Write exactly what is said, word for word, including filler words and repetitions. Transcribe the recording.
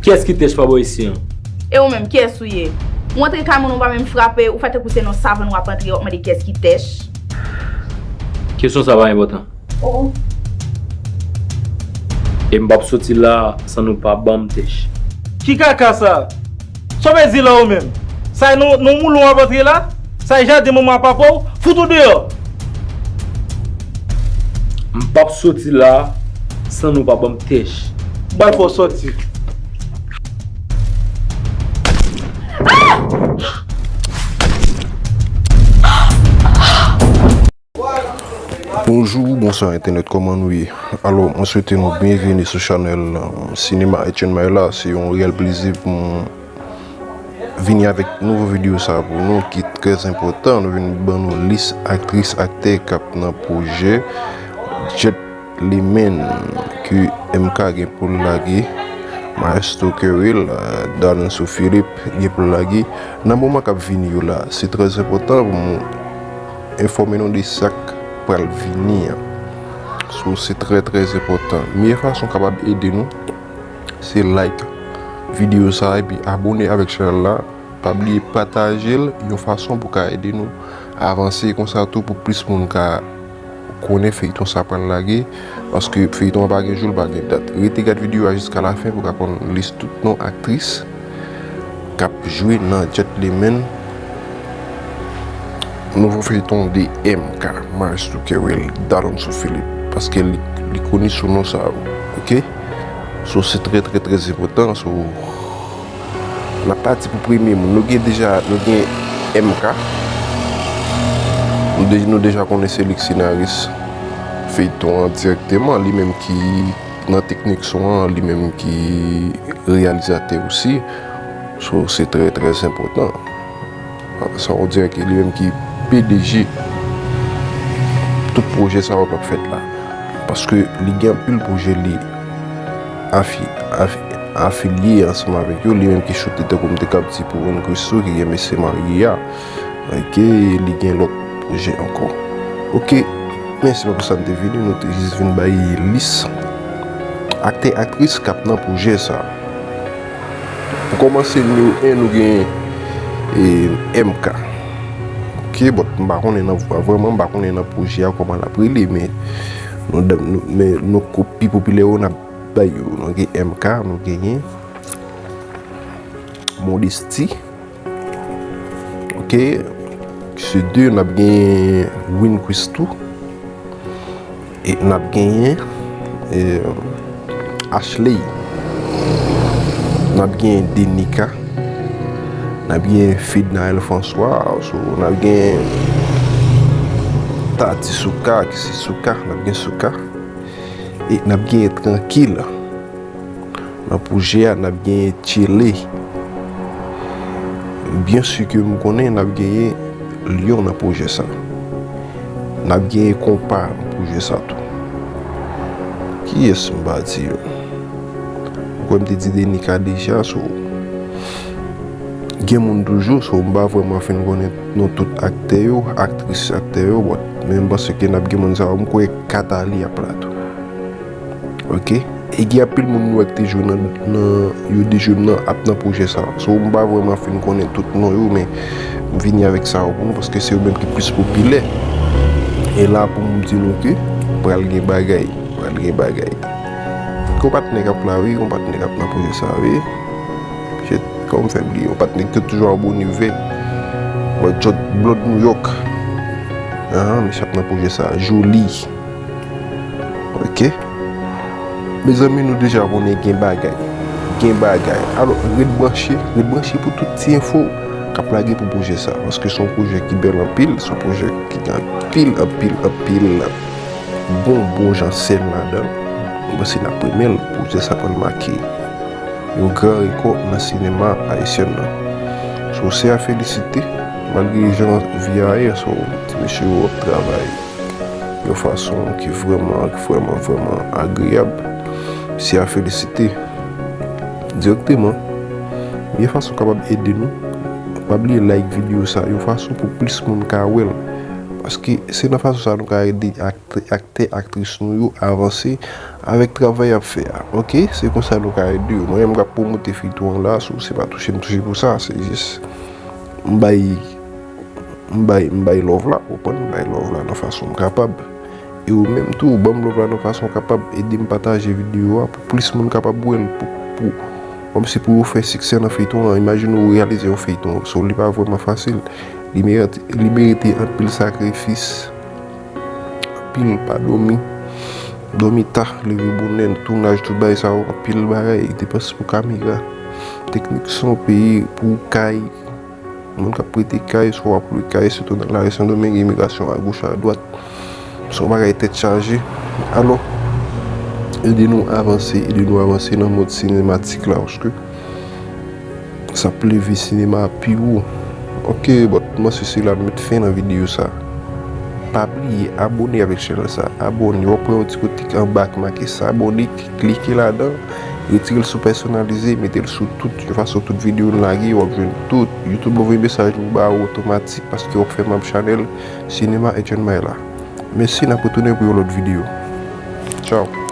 Kiyès ki tèch pa bò isi an? E ou menm, kiyès ou ye? Ou antre kay moun, ou pa menm frape, ou fè tankou se nan savann w ap antre, w ap mande kiyès ki tèch. Kesyon sa pa enpòtan. Oh. E m p ap soti la san nou pa ban m tèch. Ki kaka sa? Sa w vle di la ou menm? Sa e nan, nan moulon w ap antre la? Sa e jaden manman papa w? Fout ou deyò! M p ap soti la san nou pa ban m tèch. M pral fè w sòti. Bonjou, bonswa entènèt, kòman nou ye? Alò, mwen swete nou byenvini sou chanèl, euh, Sinema Etienne Maël la. Se yon reyèl plezi pou m vini avèk nouvo videyo sa pou nou ki trè enpòtan. Nou vin ban nou lis aktris, aktè k ap nan pwojè Gentleman ke M K gen pou l lage, Maestro Kerwill, euh, Darlens Philippe gen pou l lage nan moman k ap vini yo la. Se trè enpòtan pou nou enfòme nou de sa k pral vini an. So, se trè, trè enpòtan. Meyè fason w kapab ede nou, se like videyo sa a epi abòne avèk chanèl la. Pa bliye pataje l yon fason pou ka ede nou avanse konsa tou pou plis moun ka konnen feyton sa pral lage, paske feyton an pa gen jou, l pa gen dat. Rete gad videyo a jiska lafen pou w ka konn lis tout non aktris k ap jwe nan Gentleman, nouvo feyton de M K, Maestro Kerwill, Darlens Philippe, paske li, li koni sou non sa yo, oke? So, se trè, trè, trè enpòtan, so, n ap pati pou premye moun. Nou gen deja, nou gen M K. Nou de-, nou deja konnen se li k senaris feyton an dirèkteman. Li menm ki nan teknik son an, li menm ki reyalizatè osi. So, se trè, trè enpòtan. Sa, on dirè ke li menm ki P D G tout pwojè sa yo k ap fèt la. Paske li gen anpil pwojè li afi-, afi-, afilye ansanm avèk yo, li menm ki choute tankou m te kab di pou Win Christoo ki gen Mesye Marye a, ke li gen lòt pwojè ankò. Oke, men se pa pou sa m te vini, nou te jis vin bay lis aktè, aktris k ap nan pwojè sa. Pou kòmanse, nimewo en, nou gen, e, M K. Oke, bon, m pa konnen nan, vrèman, m pa konnen nan pwojè a kòman l ap rele, men nou, nou, men nou kou pi popilè yo, n ap bay yo. Nou gen M K, nou genyen Modesty. Oke, se de, n ap genyen Win Christoo. E n ap genyen, e, Ashley. N ap genyen Denika. N ap genyen Fednaelle François. So, n ap genyen Tati Souka, ki se Souka, n ap gen Souka. E n ap genyen Trankil. Nan pwojè a, n ap genyen Tchele. Byen si ke m konnen n ap genyen Lyon nan pwojè sa. N ap genyen Konpa nan pwojè sa tou. Kiyès m pa di yo? M kwè m te di Denika deja, so, gen moun toujou, so, m pa vrèman fin konnen non tout aktè yo, aktris, aktè yo, but, men m panse ke n ap gen moun sa yo, m kwè kat a li ap la tou. Oke? E gen anpil moun nou wè ki te jwe nan, nan, yo te jwe nan, ap nan pwojè sa. So, m pa vrèman fin konnen tout non yo, men m vini avèk sa yo pou nou, paske se yo menm ki plis popilè. E la pou m di nou ke pral gen bagay, pral gen bagay. Gen yon patnè k ap la, wi, gen yon patnè k ap nan pwojè sa, wi. Shit, kòman m fè bliye? Yon patnè ki te toujou abòne vè. Wè, Jot Blòd New York. Ahan, mesye ap nan pwojè sa. Joli. Oke. Mezanmi, nou deja konnen gen bagay. Gen bagay. Alò, ret branche, ret branche pou tout ti enfo k ap lage pou pwojè sa. Paske se yon pwojè ki bèl anpil, se yon pwojè ki gen anpil, anpil, anpil bon, bon jan sèn ladan l. Mwen panse n ap renmen l, pwojè sa pral make yon gran rekò nan sinema ayisyen nan. So, se a felisite, malgre jan vi a ye, so, ti mesye yo ap travay yon fason ki vrèman, ki vrèman, vrèman agreyab. Se a felisite dirèkteman. Yon fason kapab ede nou, pa bliye like videyo sa, yon fason pou plis moun ka wè l. Paske se nan fason sa nou ka ede aktè, aktè, aktris nou yo avanse avèk travay y ap fè a. Oke, se konsa nou ka ede yo. Mwen menm k ap pwomote feyton an la, si w se pa touche m touche pou sa, se jis m bay, m bay, m bay love la, ou konprann, m bay love la nan fason m kapab. E ou menm tou, ou ban m love la nan fason w kapab, ede m pataje videyo a pou plis moun kapab wè l, pou, pou, kòmsi pou yo fè siksè nan feyton an. Imajine ou reyalize yon feyton, so li pa vrèman fasil. Li merite, li merite anpil sakrifis, anpil pa dòmi, dòmi ta, leve bonè, tounaj, tout bagay sa yo, anpil bagay, depans pou kamera, teknik son, peye pou kay, moun k ap prete kay, swa w ap lwe kay, sitou nan lari Sendomeng, imigrasyon agoch, adwat. Se yon bagay tèt chaje. Alò, ede nou avanse, ede nou avanse nan mond sinematik la, paske sa ap leve sinema a pi wo. Oke, but mwen se sila m met fen nan videyo sa. Pa bliye abòne avèk chanèl sa. Abòne, w ap wè yon ti kote anba ki make s'abonner, klike ladan, retire l sou pèsonalize, mete l sou tout, yon fason tout videyo n lage, w ap jwenn tout. YouTube voye mesaj ou ba ou otomatik paske w ap fè manm chanèl Sinema Agent May la. Mèsi, n ap retounen pou yon lòt videyo. Tchaw.